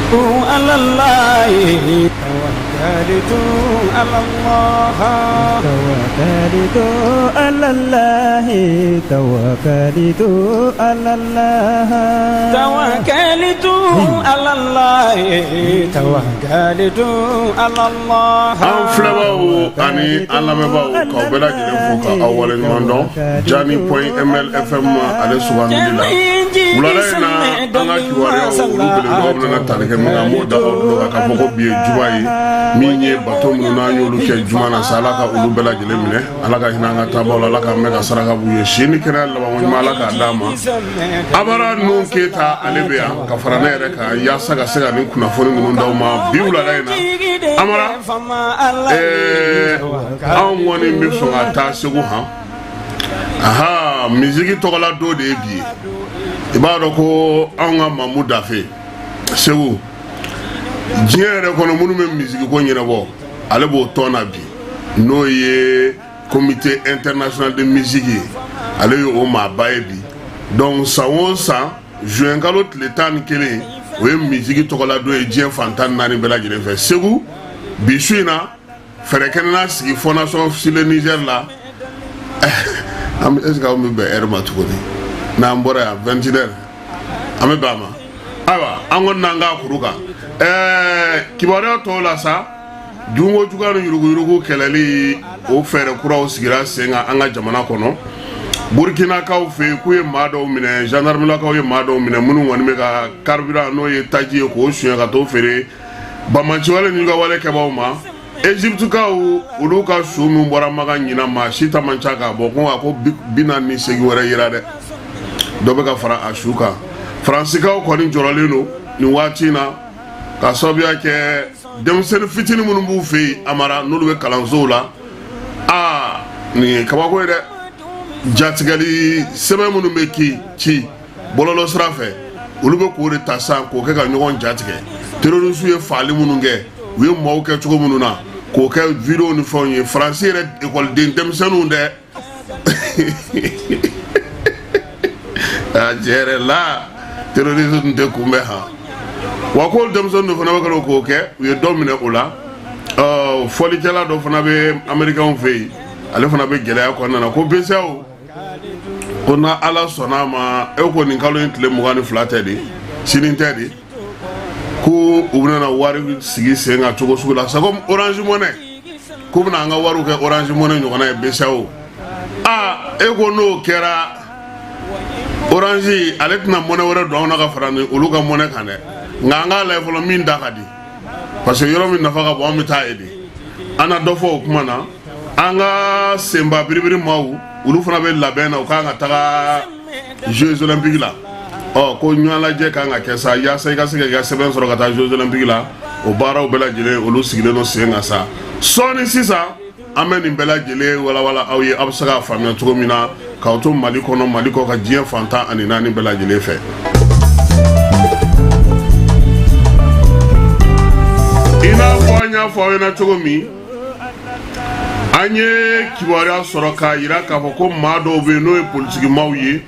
Alayi ala tawakalitu ala tawakalitu ala tawakalitu ala An filɛbaaw ani an lamɛnbaaw, k'aw bɛɛ lajɛlen fo ka aw waleɲuman dɔn Jani point ml FM ale sugandili la wulada in na. An ka kibaruyaw, olu belebelebaw bɛna tali kɛ min kan, an b'o da aw tulo kan k'a fɔ ko bi ye juma ye. Min ye bato minnu n'an y'olu kɛ juma na sa, Ala ka olu bɛɛ lajɛlen minɛ, Ala ka hinɛ an ka taabaaw la, Ala k'an mɛn ka saraka b'u ye, si ni kɛnɛya labanko ɲuman, Ala k'a d'an ma. Amara Nuhu Keyita, ale bɛ yan ka fara ne yɛrɛ kan yaasa ka se ka nin kunnafoni ninnu d'aw ma bi wulada in na. Amara, anw kɔni bɛ sɔn ka taa Segu han. Aha, misiki tɔgɔla don de ye bi ye. I b'a dɔn ko anw ka Mamu Dafe Segu, diɲɛ yɛrɛ kɔnɔ minnu bɛ misiki ko ɲɛnabɔ, ale b'o tɔn na bi, n'o ye Comité international de musique ye. Ale ye o maaba ye bi. Donc san o san, juin kalo tile 11, o ye misiki tɔgɔla don ye diɲɛ fan 14 bɛɛ lajɛlen fɛ. Segu, bi su in na, fɛɛrɛ kɛnɛ sigi Fondation sur le Niger la. An bɛ, est ce que anw bɛ bɛn heure ma tuguni? N'an bɔra yan 21 heures, an bɛ bɛn a ma. Ayiwa, an kɔni n'an k'a kuru kan kibaruya tɔw la sa, dunko juguya ni yuruguyurugu kɛlɛli, o fɛɛrɛ kuraw sigira sen kan an ka jamana kɔnɔ. Burukinakaw fɛ yen, k'u ye maa dɔw minɛ, gendarmelakaw ye maa dɔw minɛ minnu kɔni bɛ ka carburant, n'o ye taji ye, k'o suɲɛ ka t'o feere banbaanciwale ni wale kɛbaaw ma. Egyptekaw, olu ka su min bɔra Makan ɲinan, maa si ta man ca k'a bɔ ko a ko 48 wɛrɛ yira dɛ, dɔ bɛ ka fara a su kan. Faransikaw kɔni jɔrɔlen don nin waati in na ka sababuya kɛ denmisɛnnin fitinin minnu b'u fɛ yen, Amara, n'olu bɛ kalansow la. Aa, nin ye kabako ye dɛ! Jatigɛli sɛbɛn minnu bɛ ki ci bɔlɔlɔ sira fɛ, olu bɛ k'o de ta sisan k'o kɛ ka ɲɔgɔn jatigɛ. Terroriste ye faali minnu kɛ, u ye maaw kɛ cogo minnu na, k'o kɛ vidéo ni fɛnw ye. Faransi yɛrɛ ekɔliden denmisɛnninw dɛ, a tiɲɛ yɛrɛ la, terroriste tun tɛ kunbɛn han. Wa ko denmisɛnnin dɔ fana bɛ ka k'o kɛ, u ye dɔ minɛ o la. Fɔlikɛla dɔ fana bɛ Américains fɛ yen, ale fana bɛ gɛlɛya kɔnɔna na, ko BCEAO ko na Ala sɔnna a ma, e ko nin kalo in tile 22 tɛ de, sini tɛ de, ko u bɛna wari sigi sen kan cogo sugu la, c'est comme Orange Money, k'u bɛna an ka wariw kɛ Orange Money ɲɔgɔnna ye, BCEAO. Aa, e ko n'o kɛra, Orange ale tɛna monnaie wɛrɛ don anw na ka fara ni olu ka monnaie kan dɛ. Nka an k'a lajɛ fɔlɔ min da ka di, parce que yɔrɔ min nafa ka bon, an bɛ taa yen de. An na dɔ fɔ o kuma na. An ka senba biribiri maaw, olu fana bɛ labɛn na, u kan ka taga Jeux olympiques la. Ɔ, ko ɲɔgɔn lajɛ kan ka kɛ sa yaasa i ka se ka i ka sɛbɛn sɔrɔ ka taa Jeux olympiques la. O baaraw bɛɛ lajɛlen, olu sigilen don sen kan sa. Sɔɔni sisan, an bɛ nin bɛɛ lajɛlen walawala aw ye, aw bɛ se k'a faamuya cogo min na, k'aw to Mali kɔnɔ, Mali kɔ ka diɲɛ fan 14 bɛɛ lajɛlen fɛ. I n'a fɔ an y'a fɔ aw ɲɛna cogo min, an ye kibaruya sɔrɔ k'a jira k'a fɔ ko maa dɔw bɛ yen, n'o ye politikimaw ye,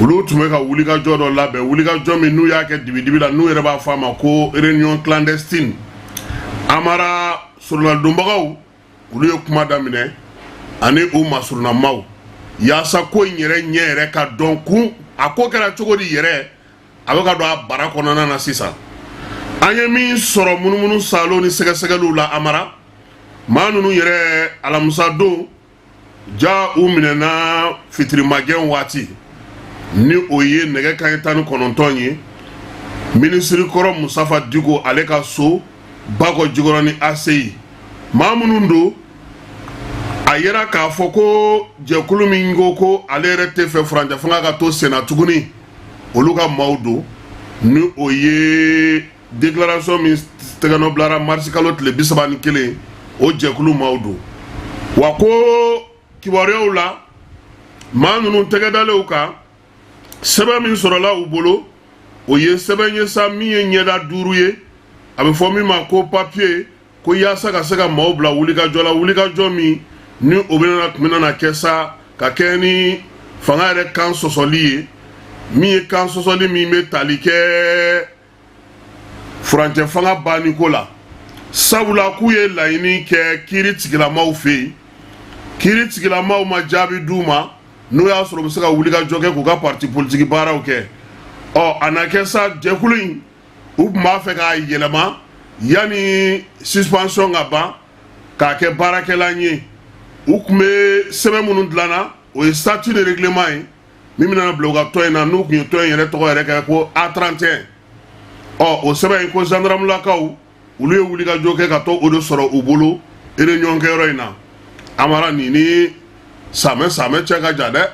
olu tun bɛ ka wulikajɔ dɔ labɛn, wulikajɔ min n'u y'a kɛ dibidibi la, n'u yɛrɛ b'a fɔ a ma ko réunion clandestine. Amara, soronadonbagaw, olu ye kuma daminɛ ani u masurunamaw yaasa ko in yɛrɛ ɲɛ yɛrɛ ka dɔn kun, a ko kɛra cogo di yɛrɛ, a bɛ ka don a bara kɔnɔna na sisan. An ye min sɔrɔ munumunu salo ni sɛgɛsɛgɛliw la, Amara, maa ninnu yɛrɛ, alamisa don ja, u minɛna fitirimagɛn waati, ni o ye nɛgɛ kanɲɛ 19 ye, minisiri kɔrɔ Mustafa Diko, ale ka so Bakɔ Jikɔrɔni ACI. Maa minnu don, a yera k'a fɔ ko jɛkulu min ko ko ale yɛrɛ tɛ fɛ furancɛ fanga ka to senna tuguni, olu ka maaw don, ni o ye déclaration min tɛgɛnɔ bilara marisi kalo tile 31, o jɛkulu maaw don. Wa ko kibaruyaw la, maa ninnu tɛgɛ dalen u kan, sɛbɛn min sɔrɔla u bolo, o ye sɛbɛn ye sa min ye ɲɛda 5 ye, a bɛ fɔ min ma ko papier, ko yaasa ka se ka maaw bila wulikajɔ la, wulikajɔ min ni o bɛna tun bɛna kɛ sa ka kɛ ni fanga yɛrɛ kan sɔsɔli ye, min ye kan sɔsɔli min bɛ tali kɛ Furancɛ fanga banni ko la, sabula k'u ye laɲini kɛ kiiri tigilamaw fɛ yen, kiiri tigilamaw ma jaabi d'u ma n'o y'a sɔrɔ u bɛ se ka wulikajɔ kɛ k'u ka parti politiki baaraw kɛ. Ɔ, a na kɛ sa, jɛkulu in, u tun b'a fɛ k'a yɛlɛma yanni suspension ka ban, k'a kɛ baarakɛlan ye. U tun bɛ sɛbɛn minnu dilanna, o ye statut de règlement ye min bɛna bila u ka tɔn in na, n'u tun ye tɔn in yɛrɛ tɔgɔ yɛrɛ kɛ ko A31. Ɔ, o sɛbɛn in ko zandaramulakaw, olu ye wulikajɔ kɛ ka to o de sɔrɔ u bolo réunion kɛyɔrɔ in na. Amara, nin ni samɛ samɛ cɛ ka jan dɛ.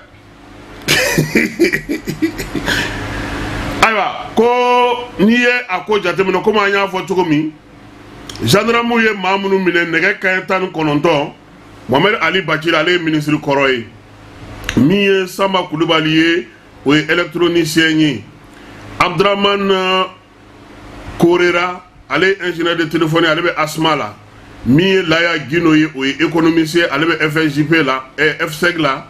Ayiwa, ko n'i ye a ko jateminɛ, komi an y'a fɔ cogo min, gendarmew ye maa minnu minɛ nɛgɛ kanɲɛ 19, Mohamed Ali Bacili, ale ye minisiri kɔrɔ ye. Min ye Sanba Kulubali ye, o ye électronicien ye. Abdramane Korera, ale ye ingénieur de téléphone, ale bɛ ASMA la. Min ye Laya Gino ye, o ye économiste ye, ale bɛ FSJP la, FSEG la.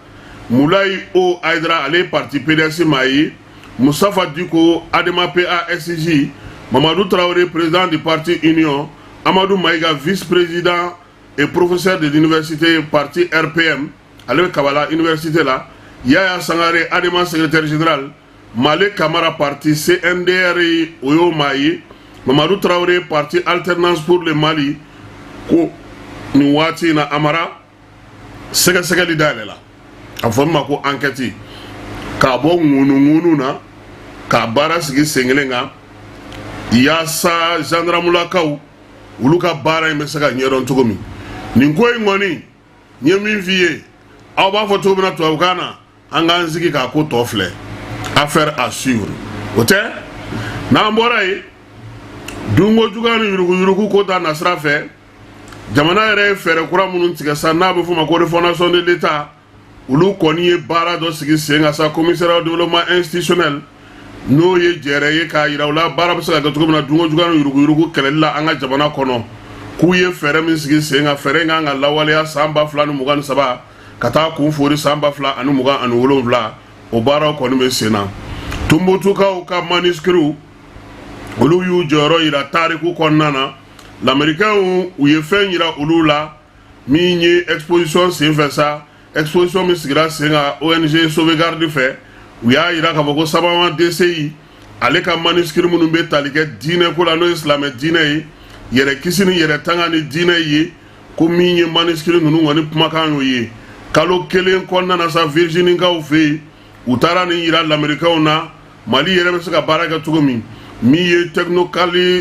Mulayi O Aydara, ale ye parti PDS maa ye. Mustafa Diko, ADEMA PASJ. Mamadou Traoré, président du parti Union. Amadou Maïga, vice-président et professeur de l'université, parti RPM, ale bɛ Kabala université la. Yaya Sangare, ADEMA secrétaire général. Male Kamara, parti CNDR, o y'o maa ye. Mamadou Traoré, parti Alternance pour le Mali. Ko nin waati in na, Amara, sɛgɛsɛgɛli dayɛlɛ la, a fɔ min ma ko enquête, k'a bɔ ŋunuŋunu na, k'a baara sigi sen kelen kan, yaasa gendarmulakaw, olu ka baara in bɛ se ka ɲɛdɔn cogo min. Nin ko in kɔni, n ye min f'i ye, aw b'a fɔ cogo min na tubabukan na, an k'an sigi k'a ko tɔ filɛ, affaire à suivre. O tɛ, n'an bɔra yen, dunko juguya ni yuruguyurugu ko ta nasira fɛ, jamana yɛrɛ ye fɛɛrɛ kura minnu tigɛ sa, n'a bɛ f'o ma ko refondation de l'État, olu kɔni ye baara dɔ sigi sen kan sa, commissariat au développement institutionnel, n'o ye jɛrɛ ye k'a yira u la baara bɛ se ka kɛ cogo min na dunko juguya ni yuruguyurugu kɛlɛli la an ka jamana kɔnɔ. K'u ye fɛɛrɛ min sigi sen kan, fɛɛrɛ in kan ka lawaleya san 2023 ka taa kun fori san 2027. O baaraw kɔni bɛ sen na. Tunbutukaw ka manuscrits, olu y'u jɔyɔrɔ yira tariku kɔnɔna na. Lamɛrikɛnw, u ye fɛn yira olu la min ye exposition senfɛ sa, exposition min sigira sen kan ONG Sauvegarde fɛ. U y'a yira k'a fɔ ko Sabama DCI, ale ka manuscrit minnu bɛ tali kɛ diinɛ ko la, n'o ye silamɛ diinɛ ye, yɛrɛ kisi ni yɛrɛ tanga ni diinɛ ye, ko min ye manuscrit ninnu kɔni kumakan y'o ye. Kalo kelen kɔnɔna na sa, Virginikaw fɛ yen, u taara nin yira lamɛrikɛnw na, Mali yɛrɛ bɛ se ka baara kɛ cogo min. Min ye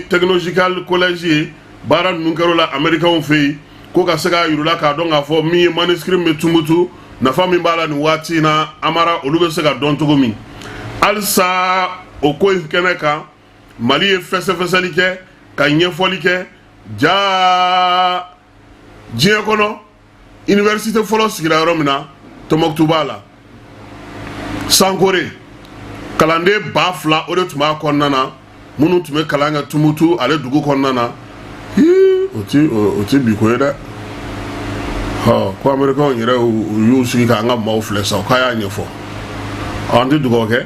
technological collège ye, baara ninnu kɛr'o la américains fɛ yen, ko ka se k'a yir'u la k'a dɔn k'a fɔ min ye manuscrit min bɛ Tumutu, nafa min b'a la nin waati in na, Amara, olu bɛ se ka dɔn cogo min. Halisa o ko in kɛnɛ kan, Mali ye fɛsɛfɛsɛli kɛ ka ɲɛfɔli kɛ. Jaa, diɲɛ kɔnɔ, université fɔlɔ sigira yɔrɔ min na, Tɔnbɔkutu b'a la. Sankore kalanden 2000, o de tun b'a kɔnɔna na, minnu tun bɛ kalan kɛ Tumutu ale dugu kɔnɔna na. O ti bi ko ye dɛ. Ɔ, ko américains yɛrɛ, u y'u sigi k'an ka maaw filɛ sa, k'a y'a ɲɛfɔ. An tɛ dugawu kɛ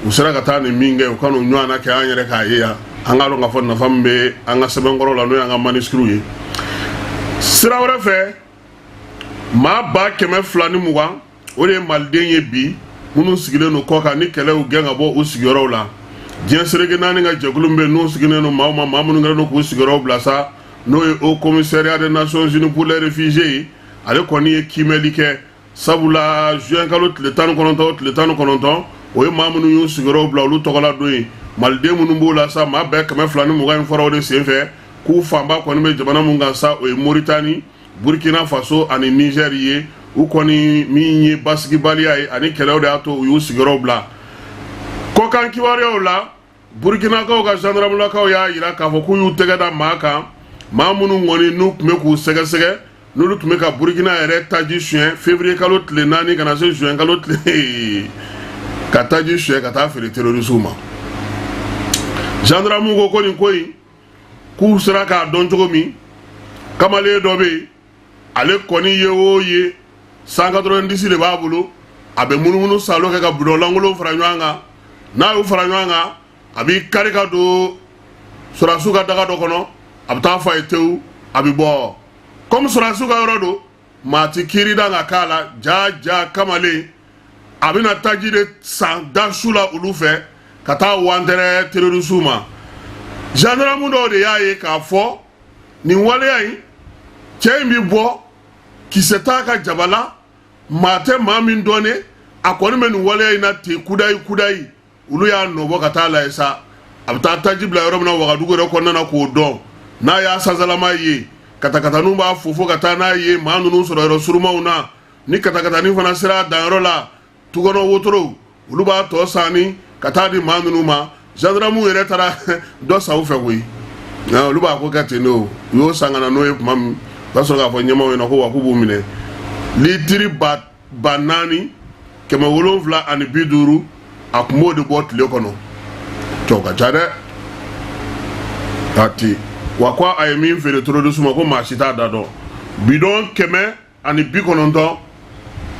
u sera ka taa nin min kɛ, u ka n'u ɲɔgɔn na kɛ an yɛrɛ k'a ye yan, an k'a dɔn k'a fɔ nafa min bɛ an ka sɛbɛnkɔrɔ la, n'o y'an ka manuscrits ye. Sira wɛrɛ fɛ, maa 220,000, o de ye maliden ye bi minnu sigilen don kɔ kan ni kɛlɛw gɛn ka bɔ u sigiyɔrɔw la. Diɲɛ seleke naani ka jɛkulu min bɛ yen, n'u sigilen don maaw ma, maa minnu kɛlen don k'u sigiyɔrɔw bila sa, n'o ye Haut Commissariat des Nations Unies pour les réfugiés ye, ale kɔni ye kiimɛli kɛ, sabula juin kalo tile 19, tile 19, o ye maa minnu y'u sigiyɔrɔw bila, olu tɔgɔla don ye. Maliden minnu b'o la sa, maa bɛɛ 220 in fɔra o de senfɛ, k'u fanba kɔni bɛ jamana mun kan sa, o ye Moritani, Burkina Faso ani Niger ye. U kɔni min ye basigibaliya ye ani kɛlɛw de y'a to u y'u sigiyɔrɔw bila. Kɔkan kibaruyaw la, Burkinakaw ka gendarmelakaw y'a yira k'a fɔ k'u y'u tɛgɛ da maa kan, maa minnu kɔni n'u tun bɛ k'u sɛgɛsɛgɛ, n'olu tun bɛ ka Burkina yɛrɛ taji suɲɛ février kalo tile 4 ka na se juin kalo tile, ka taji suɲɛ ka taa feere terroristew ma. Gendarmew ko ko nin ko in, k'u sera k'a dɔn cogo min, kamalen dɔ bɛ yen, ale kɔni ye o ye 190 de b'a bolo, a bɛ munumunu salo kɛ ka bidɔn lankolon fara ɲɔgɔn kan. N'a y'u fara ɲɔgɔn kan, a b'i kari ka don sɔrɔdasiw ka daga dɔ kɔnɔ, a bɛ taa fa ye tewu, a bɛ bɔ. Komi sɔrɔdasiw ka yɔrɔ don, maa ti kiiri da ka k'a la. Ja ja, kamalen a bɛna taji de san da su la olu fɛ ka taa wantɛrɛ terroristew ma. Gendarme dɔw de y'a ye k'a fɔ nin waleya in, cɛ in bɛ bɔ, kisɛ t'a ka jaba la, maa tɛ maa min dɔn, a kɔni bɛ nin waleya in na ten kudayi kudayi. Olu y'a nɔbɔ ka taa lajɛ sa, a bɛ taa taji bila yɔrɔ min na Wagadugu yɛrɛ kɔnɔna na, k'o dɔn. N'a y'a sansalama ye, katakataniw b'a fofo ka taa n'a ye maa ninnu sɔrɔ yɔrɔ surumaw na. Ni katakatani fana sera a danyɔrɔ la, tukɔnɔ wotorow, olu b'a tɔ sanni ka taa di maa ninnu ma. Gendarmew yɛrɛ taara dɔ san u fɛ koyi, olu b'a ko kɛ ten de. O u y'o san ka na n'o ye tuma min, o y'a sɔrɔ k'a fɔ ɲɛmaaw ɲɛna ko wa k'u b'u minɛ. Litiri 4750, a tun b'o de bɔ tile kɔnɔ. Cɛw ka ca dɛ, a ti wa ko a ye min feere terroriste ma, ko maa si t'a da dɔn. Bidɔn 190,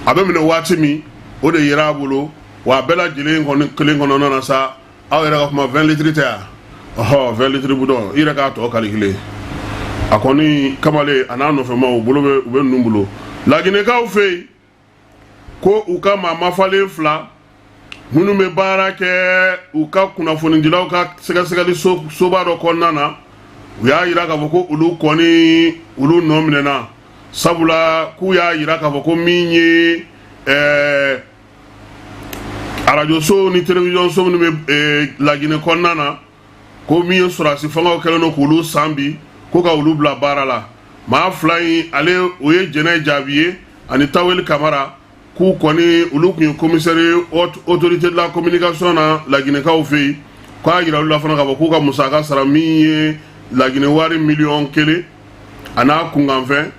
a bɛ minɛ waati min, o de yera a bolo. Wa a bɛɛ lajɛlen kɔni kelen kɔnɔna na sa, aw yɛrɛ ka kuma, 20 litres tɛ yan? Ɔhɔ, 20 litres bidɔn, i yɛrɛ k'a tɔ calculer. A kɔni kamalen a n'a nɔfɛmaw, u bolo bɛ, u bɛ ninnu bolo Laginɛkaw fɛ yen, ko u ka maa mafalen fila minnu bɛ baara kɛ u ka kunnafonidilaw ka sɛgɛsɛgɛli soba dɔ kɔnɔna na, u y'a jira k'a fɔ ko olu kɔni, olu nɔ minɛna, sabula k'u y'a jira k'a fɔ ko min ye arajoso ni télévision so minnu bɛ Laginɛ kɔnɔna na, ko min ye sɔrɔdasi fangaw kɛlen don k'olu san bi, ko ka olu bila baara la. Maa fila in, ale o ye Jɛnɛ Jaabi ye ani Taweli Kamara. K'u kɔni, olu tun ye commissaire autorité de la communication na Laginɛkaw fɛ yen. K'a jira olu la fana k'a fɔ k'u ka musaka sara min ye Laginɛ wari miliyɔn 1 a n'a kunkanfɛn,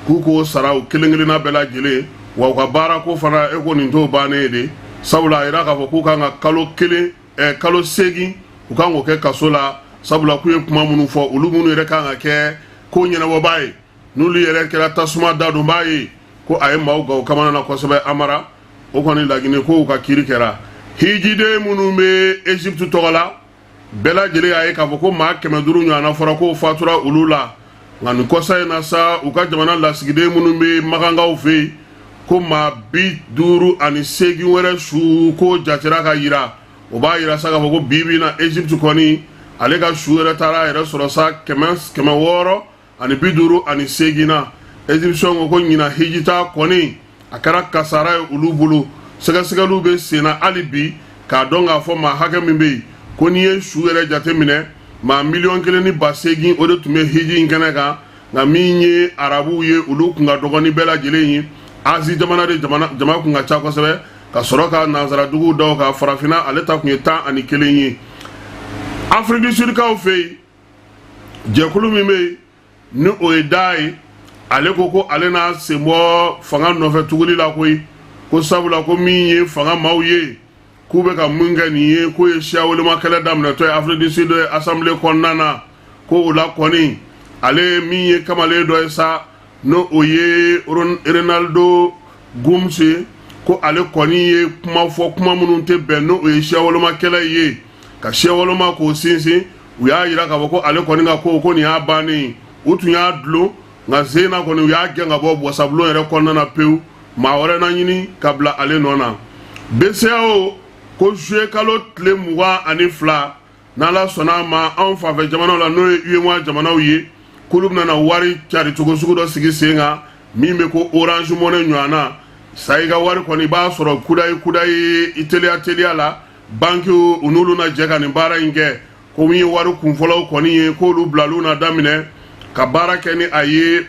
k'u k'o sara u kelen kelenna bɛɛ lajɛlen. Wa u ka baara ko fana, e ko nin t'o bannen ye de, sabula a yira k'a fɔ k'u kan ka kalo kelen, kalo 8, u kan k'o kɛ kaso la, sabula k'u ye kuma minnu fɔ, olu minnu yɛrɛ kan ka kɛ ko ɲɛnabɔbaa ye, n'olu yɛrɛ kɛra tasuma dadonbaa ye, ko a ye maaw gaw kamana na kosɛbɛ. Amara, o kɔni Laginɛ kow ka kiiri kɛra. Hijiden minnu bɛ Egypte tɔgɔ la, bɛɛ lajɛlen y'a ye k'a fɔ ko maa 500 ɲɔgɔnna fɔra k'o fatura olu la. Nka nin kɔsa in na sa, u ka jamana lasigiden minnu bɛ Makankaw fɛ yen, ko maa 58 wɛrɛ su ko jatera ka yira. O b'a yira sa k'a fɔ ko bi bi in na, Egypte kɔni, ale ka su yɛrɛ taara a yɛrɛ sɔrɔ sa 658 na. Égyptien ko ko ɲinan hijita kɔni, a kɛra kasara ye olu bolo. Sɛgɛsɛgɛliw bɛ senna hali bi k'a dɔn k'a fɔ maa hakɛ min bɛ yen. Ko n'i ye su yɛrɛ jateminɛ, maa miliyɔn 1 ni ba 8, o de tun bɛ hiji in kɛnɛ kan. Nka min ye arabuw ye, olu kun ka dɔgɔ ni bɛɛ lajɛlen ye. Azi jamana de jamana jama kun ka ca kosɛbɛ, ka sɔrɔ ka nansaraduguw da o kan. Farafinna, ale ta kun ye 11 ye. Afrique du Sud kaw fɛ yen, jɛkulu min bɛ yen ni o ye da ye, ale ko ko ale n'a sen bɔ fanga nɔfɛ tuguli la koyi, ko sabula ko min ye fanga maaw ye, k'u bɛ ka mun kɛ nin ye, k'o ye siya woloma kɛlɛ daminɛtɔ ye Afrique du Sud assemblée kɔnɔna na. Ko o la kɔni, ale min ye kamalen dɔ ye sa, n'o o ye Renaldo Gumbs ye, ko ale kɔni ye kuma fɔ, kuma minnu tɛ bɛn, n'o o ye siya woloma kɛlɛ ye, ka siya woloma k'o sinsin. U y'a yira k'a fɔ ko ale kɔni ka ko nin y'a bannen. U tun y'a dulon, nka sen na kɔni, u y'a gɛn ka bɔ wasabulon yɛrɛ kɔnɔna na pewu. Maa wɛrɛ na ɲini ka bila ale nɔ na. BCEAO ko juillet kalo tile 22, n'Ala sɔnna a ma, anw fanfɛ jamanaw la, n'o ye UEMOA jamanaw ye, k'olu bɛna na wari cari cogo sugu dɔ sigi sen kan min bɛ ko Orange Money ɲɔgɔn na sa. I ka wari kɔni, i b'a sɔrɔ kudayi kudayi, i teliya teliya la. Banki, u n'olu na jɛ ka nin baara in kɛ. Ko min ye wari kunfɔlɔw kɔni ye, k'olu bilaliw na daminɛ ka baara kɛ ni a ye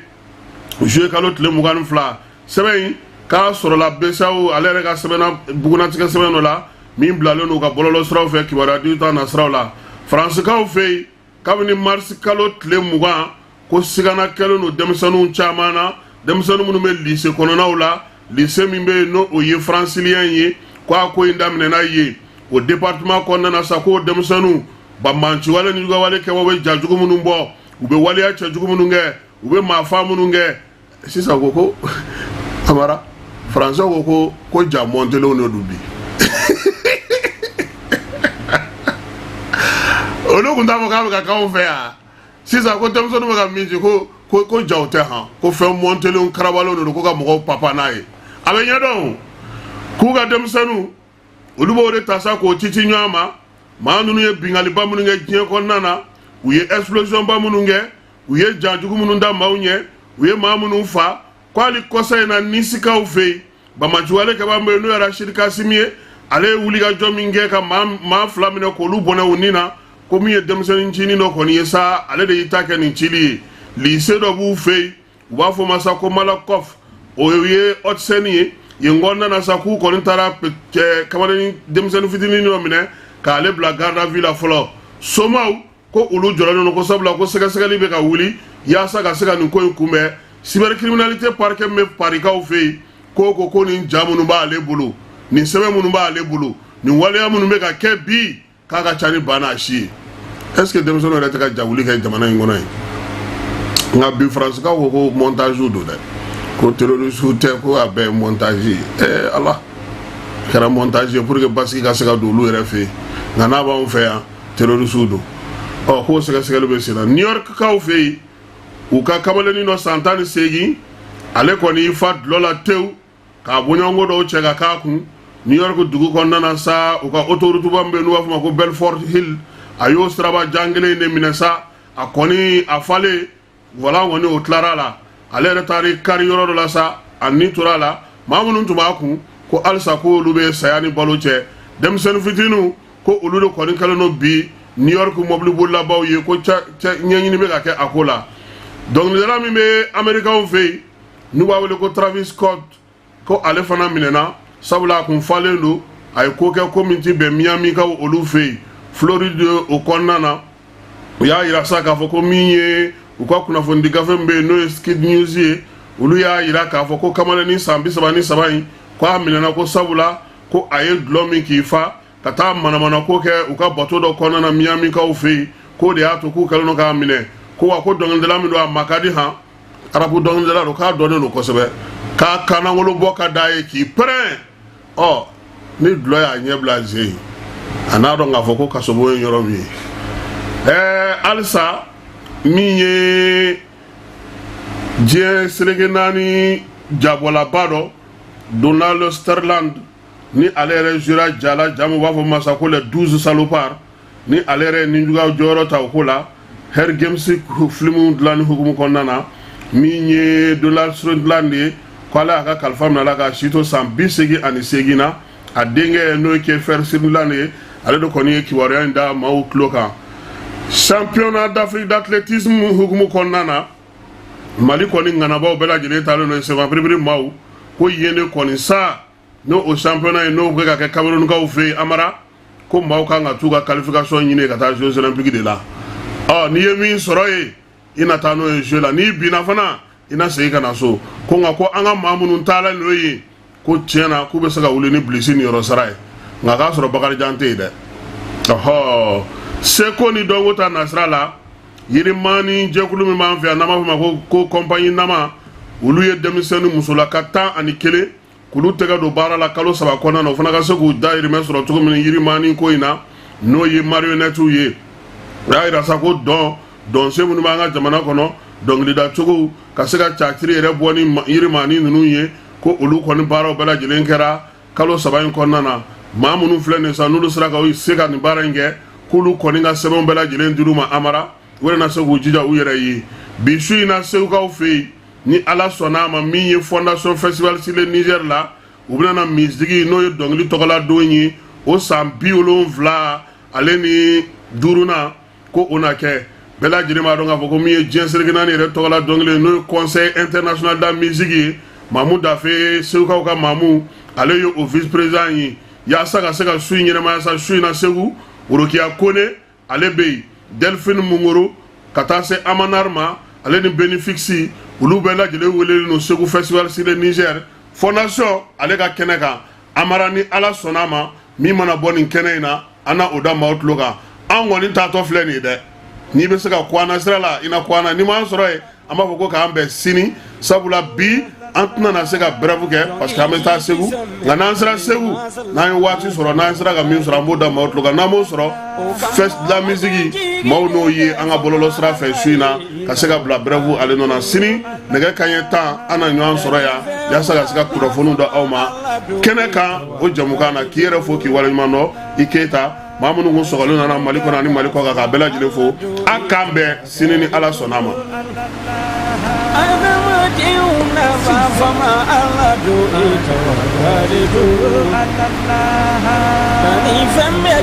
juillet kalo tile 22. Sɛbɛn in k'a sɔrɔla BCEAO ale yɛrɛ ka sɛbɛnna bugunatigɛ sɛbɛn dɔ la min bilalen don ka bɔlɔlɔ siraw fɛ, kibaruya di ta nasiraw la. Faransikaw fɛ yen, kabini marisi kalo tile 20, ko sigana kɛlen don denmisɛnninw caman na, denmisɛnnin minnu bɛ lycée kɔnɔnaw la. Lycée min bɛ yen, n'o o ye francilien ye, ko a ko in daminɛna yen, o département kɔnɔna na sa, k'o denmisɛnninw banbanciwale ni jugawale kɛbaw bɛ ja jugu minnu bɔ, u bɛ waleya cɛjugu minnu kɛ, u bɛ maafa minnu kɛ sisan. Ko Amara, faransɛ ko ja mɔntelenw de don bi. Olu tun t'a fɔ k'a bɛ ka k'anw fɛ yan. Sisan ko denmisɛnninw bɛ ka min ci, ko jaw tɛ han, ko fɛn mɔntelenw karabalenw de don, ko ka mɔgɔw papa n'a ye. A bɛ ɲɛdɔn k'u ka denmisɛnninw, olu b'o de ta sa k'o ci ci ɲɔgɔn ma. Maa ninnu ye binkaliba minnu kɛ diɲɛ kɔnɔna na, u ye explosion ba minnu kɛ, u ye jajugu minnu da maaw ɲɛ, u ye maa minnu fa, ko hali kɔsa in na Nisikaw fɛ yen, banbaanciwale kɛbaa min bɛ yen, n'o ye Rachid Kasimi ye, ale ye wulikajɔ min kɛ ka maa fila minɛ k'olu bɔnɛ u ni na, ko min ye denmisɛnnin ncinin dɔ kɔni ye sa, ale de y'i ta kɛ nin cili ye. Lycée dɔ b'u fɛ yen, u b'a fɔ ma sa ko Malakoff, o ye Hauts-de-Seine ye. Yen kɔnɔna na sa, k'u kɔni taara kamalen denmisɛnnin fitinin dɔ minɛ k'ale bila garde à vue la fɔlɔ. Somaw ko olu jɔrɔlen don ko sabula ko sɛgɛsɛgɛli bɛ ka wuli yaasa ka se ka nin ko in kunbɛn. Cybercriminalité parquet min bɛ Parikaw fɛ yen, ko nin ja minnu b'ale bolo, nin sɛbɛn minnu b'ale bolo, nin waleya minnu bɛ ka kɛ bi, k'a ka ca ni ba n'a si ye. Est ce que denmisɛnninw yɛrɛ tɛ ka jawuli kɛ jamana in kɔnɔ yen? Nka bi Faransikaw ko ko montage don dɛ, ko terroriste tɛ, ko a bɛɛ ye montage ye. Ɛɛ Ala, kɛra montage ye pour que basigi ka se ka don olu yɛrɛ fɛ yen, nka n'a b'anw fɛ yan, terroriste don. Ɔ, k'o sɛgɛsɛgɛli bɛ sen na. New York kaw fɛ yen, u ka kamalennin dɔ san 18, ale kɔni y'i fa dulɔ la tewu k'a bɔɲɔgɔnko dɔw cɛ ka k'a kun New York dugu kɔnɔna na sa. U ka autoroute ba min bɛ yen, n'u b'a fɔ ma ko Bedford Hill, a y'o siraba jan kelen in de minɛ sa. A kɔni a falen volant kɔni, o tilara a la, ale yɛrɛ taara kari yɔrɔ dɔ la sa, a ni tora a la. Maa minnu tun b'a kun, ko halisa ko olu bɛ saya ni balo cɛ. Denmisɛnnin fitininw, ko olu de kɔni kɛlen don bi New York mɔbilibolilabaw ye, ko ɲɛɲini bɛ ka kɛ a ko la. Dɔnkilidala min bɛ Amerikaw fɛ yen, n'u b'a wele ko Travis Scott, ko ale fana minɛna, sabula a kun falen don, a ye ko kɛ ko min ti bɛn Miamikaw olu fɛ yen, Floride o kɔnɔna na. U y'a yira sa k'a fɔ ko min ye u ka kunnafonidi gafe min bɛ yen, n'o ye Skid News ye, olu y'a yira k'a fɔ ko kamalennin san 33 in, ko a minɛna ko sabula ko a ye dulɔ min k'i fa ka taa manamana ko kɛ u ka bato dɔ kɔnɔna na Miamikaw fɛ yen, k'o de y'a to k'u kɛlen don k'a minɛ. Ko wa ko dɔnkilidala min don, a ma ka di han, arabu dɔnkilidala don, k'a dɔnnen don kosɛbɛ, k'a kannangolo bɔ ka d'a ye k'i pɛrɛn. Ɔ, ni dulɔ y'a ɲɛ bila ze yen, a n'a dɔn k'a fɔ ko kasobon ye yɔrɔ min ye. Ɛɛ, halisa min ye diɲɛ seleke naani jabɔlaba dɔ, Donald Sutherland, ni ale yɛrɛ jouera ja la, ja min u b'a fɔ masa ko Les 12 Salopards, ni ale yɛrɛ ye nijuguya jɔyɔrɔ ta o ko la Hunger Games filimu dilanni hukumu kɔnɔna na, min ye Donald Sutherland ye, ko ale y'a ka kalifa minɛ a la k'a si to san 88 na. A denkɛ, n'o ye Kiefer Sutherland ye, ale de kɔni ye kibaruya in da maaw tulo kan. Championnat d'Afrique d'athlétisme hukumu kɔnɔna na, Mali kɔni ŋanabaw bɛɛ lajɛlen taalen don senfa biribiri maaw ko yen de kɔni sa, n'o o championnat ye, n'o bɛ ka kɛ Camerounkaw fɛ yen Amara, ko maaw kan ka t'u ka qualification ɲini ka taa Jeux olympiques de la. Ɔ, n'i ye min sɔrɔ yen, i na taa n'o ye jeu la, n'i binna fana, i na segin ka na so. Ko nka ko an ka maa minnu taala n'o ye, ko tiɲɛ na k'u bɛ se ka wuli ni bilisi niyɔrɔ sara ye, nka k'a sɔrɔ Bakarijan tɛ yen dɛ. Ɔhɔ, seko ni dɔnko ta nasira la, yirimani jɛkulu min b'an fɛ yan, n'an b'a fɔ ma ko compagnie Nama, olu ye denmisɛnnin musolaka 11 k'olu tɛgɛ don baara la kalo 3 kɔnɔna na, o fana ka se k'u dahirimɛ sɔrɔ cogo min yirimani ko in na, n'o ye marionnettew ye. O y'a yira sa ko dɔnsen minnu b'an ka jamana kɔnɔ, dɔnkilidacogow ka se ka catiri yɛrɛ bɔ ni yirimani ninnu ye, ko olu kɔni baaraw bɛɛ lajɛlen kɛra kalo 3 in kɔnɔna na. Maa minnu filɛ nin sa, n'olu sera ka se ka nin baara in kɛ, k'olu kɔni ka sɛbɛnw bɛɛ lajɛlen dir'u ma Amara, u yɛrɛ na se k'u jija u yɛrɛ ye. Bi su in na, Segukaw fɛ yen, ni Ala sɔnna a ma, min ye Fondation Festival sur le Niger la, u bɛna na misigi, n'o ye dɔnkili tɔgɔla don ye, o san 75nan, ko o na kɛ. Bɛɛ lajɛlen b'a dɔn k'a fɔ ko min ye diɲɛ seleke naani yɛrɛ tɔgɔla dɔnkili, n'o ye Conseil international de la musique ye, Mamu Dafe, Segukaw ka Mamu, ale ye o vice président ye, yaasa ka se ka su in ɲɛnamaya sa. Su in na Segu, Worokiya Kone, ale bɛ yen, Delphine Mungoro, ka taa se Amanar ma, ale ni Benefixi, olu bɛɛ lajɛlen welelen don Segu Festival sur le Niger Fondation ale ka kɛnɛ kan Amara. Ni Ala sɔnna a ma, min mana bɔ nin kɛnɛ in na, an na o da maaw tulo kan. An kɔni taatɔ filɛ nin ye dɛ. N'i bɛ se ka ko an na sira la, i na ko an na. N'i m'an sɔrɔ yen, an b'a fɔ ko k'an bɛn sini, sabula bi an tɛna na se ka brève kɛ parce que an bɛ taa Segu. Nka n'an sera Segu, n'an ye waati sɔrɔ, n'an sera ka min sɔrɔ, an b'o da maaw tulo kan. N'an m'o sɔrɔ, fête de la musique Maaw n'o ye an ka bɔlɔlɔ sira fɛ su in na ka se ka bila brève ale nɔ na. Sini nɛgɛ kanɲɛ 10, an na ɲɔgɔn sɔrɔ yan yaasa ka se ka kunnafoniw da aw ma kɛnɛ kan o jamukan na. K'i yɛrɛ fo, k'i waleɲuman dɔn, i Keyita. Maa minnu kun sɔgɔlen nana Mali kɔnɔ ani Mali kɔ kan, k'a bɛɛ lajɛlen fo. A k'an bɛn sini ni Ala sɔnna a ma. Fɛn bɛɛ